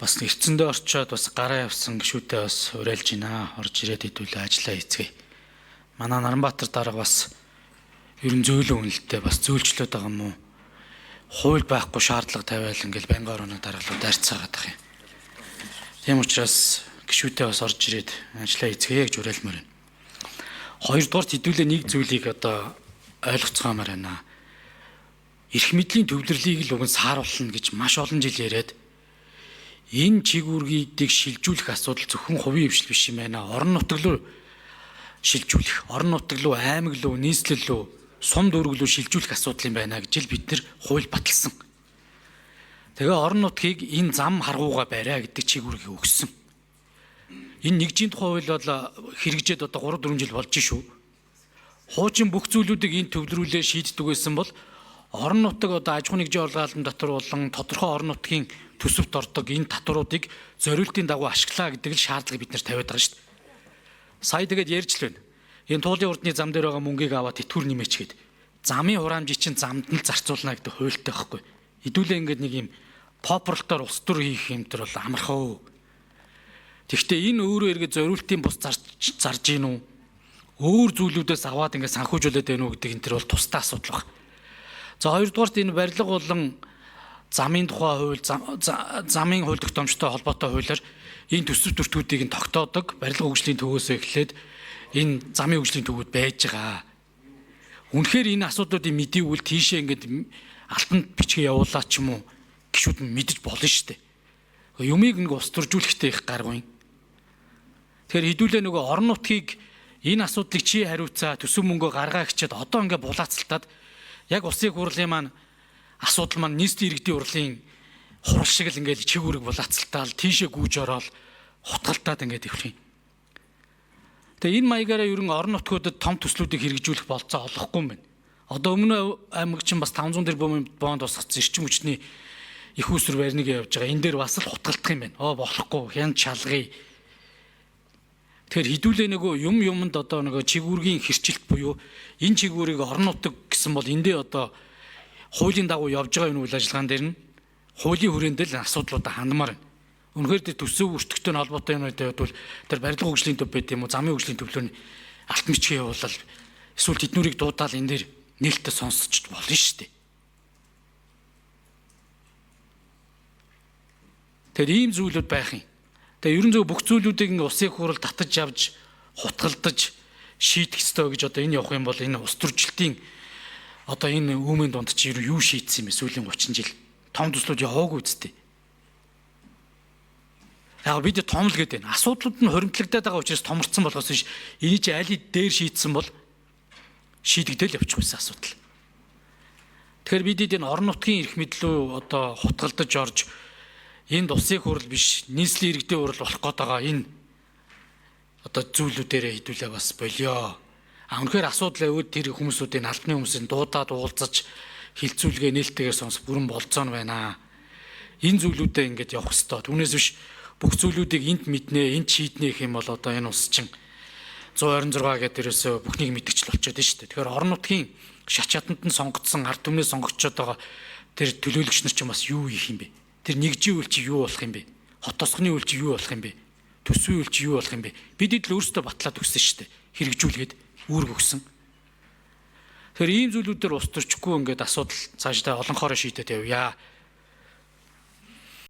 Бас эрцэндээ орчоод бас гараа явсан гişүүдээ бас уриалж байна. Орж ирээд хэдүүлээ ажиллаа хийцгээе. Манай Наранбаатар дарга бас ер нь зөөлөн үнэлттэй бас зөөлчлөөд байгаа юм уу? Хууль байхгүй шаардлага тавиал ингээл байнгын орооны даргалуу дайрцаагаад байгаа юм. Тийм учраас гişүүдээ бас орж ирээд ажиллаа хийцгээе гэж уриалмаар байна. Хоёрдугаар хэдүүлээ нэг зүйлийг одоо ойлгоцгоомоор байна. Эрх мэдлийн төвлөрлийг л уг нь сааруулна гэж маш олон жил яриад энэ чиг үүргийг шилжүүлэх асуудал зөвхөн хувийн хвшил биш юм байна. Орон нутаг руу шилжүүлэх, орон нутаг руу, аймаг руу, нийслэл рүү, сум дүүрэг рүү шилжүүлэх асуудал юм байна гэж л бид нэр хууль баталсан. Тэгээ орон нутгийг энэ зам харгууга бариа гэдэг чиг үүргийг өгсөн. Энэ нэгжийн тухай хууль бол хэрэгжээд одоо 3 4 жил болж шүү. Хуучин бүх зүйлүүдийг энэ төвлөрүүлээ шийддэг байсан бол орон нутаг одоо аж ахуйн нэгжийн орлогын албан татвар болон тодорхой орон нутгийн төсөвт ордог энэ татваруудыг зориултын дагуу ашиглаа гэдэг л шаардлагыг бид нэр тавиад байгаа шүү дээ. Сая тэгээд ярьж л байна. Энэ туулын урдны зам дээр байгаа мөнгийг аваад тэтгэвэр нэмээч гээд замын хураамжийг чинь замд нь зарцуулна гэдэг хуультай байхгүй. Хэдүүлээ ингээд нэг юм попрлтоор улс төр хийх юм төр бол амархан өө. Тэгэхдээ энэ өөрөө эргээ зориултын бус зарж гин үү? Өөр зүйлүүдээс аваад ингээд санхүүжүүлээд байна уу гэдэг энэ төр бол тусдаа асуудал баг. За хоёрдугаарт энэ барилга болон замын тухай хууль, замын хууль тогтоомжтой холбоотой хуулиар энэ төсөв төртгүүдийг нь тогтоодог барилга хөгжлийн төвөөсөө эхлээд энэ замын хөгжлийн төвүүд байж байгаа. Үнэхээр энэ асуудлуудыг мэдээгүй тийшээ ингээд алтанд бичгээ явуулаа ч юм уу гişүүд нь мэдэж болно шүү дээ. Юмыг нэг ус төржүүлэхтэй их гаргүй. Тэгэхээр хэдүүлээ нөгөө орон нутгийг энэ асуудлыг чи хариуцаа төсөв мөнгөө гаргаа гэчихэд одоо ингээд булаацалтаад яг улсын хурлын маань асуудал маань нийслэлийн иргэдийн хурлын хурал шиг л ингээд чиг үүрэг булаацалтаал тийшээ гүйж ороод хутгалтаад ингээд явах юм. Тэгээ энэ маягаараа ерөн орон нутгуудад том төслүүдийг хэрэгжүүлэх болцоо олохгүй юм байна. Одоо өмнө аймаг чинь бас 500 тэрбумын бонд босгоцсон эрчим хүчний их усүр барьныг явж байгаа. Энэ дээр бас л хутгалдах юм байна. Оо болохгүй хян чалгая. Тэгэхээр хэдүүлээ нөгөө юм юмд одоо нөгөө чиг үүргийн хэрчилт буюу энэ чиг үүрийг орон нутаг гэсэн бол эндээ одоо хуулийн дагуу явж байгаа энэ үйл ажиллагаан дээр нь хуулийн хүрээнд л асуудлуудаа хандмаар байна. Үнэхээр тэр төсөв өртөгтэй холбоотой юм байвал тэр барилга хөгжлийн төв байт юм уу, замын хөгжлийн төвлөр нь алт мичгээ явуулал эсвэл тэднүүрийг дуудаал энэ дээр нээлттэй сонсч болно шүү дээ. Тэгэхээр ийм зүйлүүд байх юм. Тэгээ ерөн зөв бүх зүйлүүдийг ингээ улсын хурал татаж авч хутгалдаж шийдэх ёстой гэж одоо энэ явах юм бол энэ улс төржилтийн одоо энэ үүмэн дунд чи юу шийдсэн юм бэ сүүлийн 30 жил том төслүүд яваагүй үсттэй. Яг бид том л гэдэг байна. Асуудлууд нь хуримтлагдаад байгаа учраас томорцсон болохоос биш. Эний чи аль дээр шийдсэн бол шийдэгдэл явчих байсан асуудал. Тэгэхээр бид энэ орон нутгийн эрх мэдлүү одоо хутгалдаж орж энд улсын хурал биш нийслэлийн иргэдийн хурал болох гээд байгаа энэ одоо зүйлүүдээрээ хэдүүлээ бас болио. А үнэхээр асуудал байвал тэр хүмүүсүүдийн албаны хүмүүсийн дуудаад уулзаж хилцүүлгээ нээлттэйгээр сонсох бүрэн болцоо нь байна. Энэ зүйлүүдээ ингээд явах хэвээр. Түүнээс биш бүх зүйлүүдийг энд мэднэ, энд шийднэ гэх юм бол одоо энэ улс чинь 126 гэдэг ерөөсөө бүхнийг мэдгчл болчиход байна шүү дээ. Тэгэхээр орон нутгийн шат шатанд нь сонгогдсон, ард түмнээ сонгогдчиход байгаа тэр төлөөлөгч нар чинь бас юу хийх юм бэ? Тэр нэгжийн үйл чи юу болох юм бэ? Хот тосгоны үйл чи юу болох юм бэ? Төсвийн үйл чи юу болох юм бэ? Бид эдл өөрсдөө батлаад өгсөн шүү дээ. Хэрэгжүүлгээд үүрэг өгсөн. Тэгэхээр ийм зүйлүүдээр ус төрчихгүй ингээд асуудал цаашдаа олонхоороо шийдээд явъя.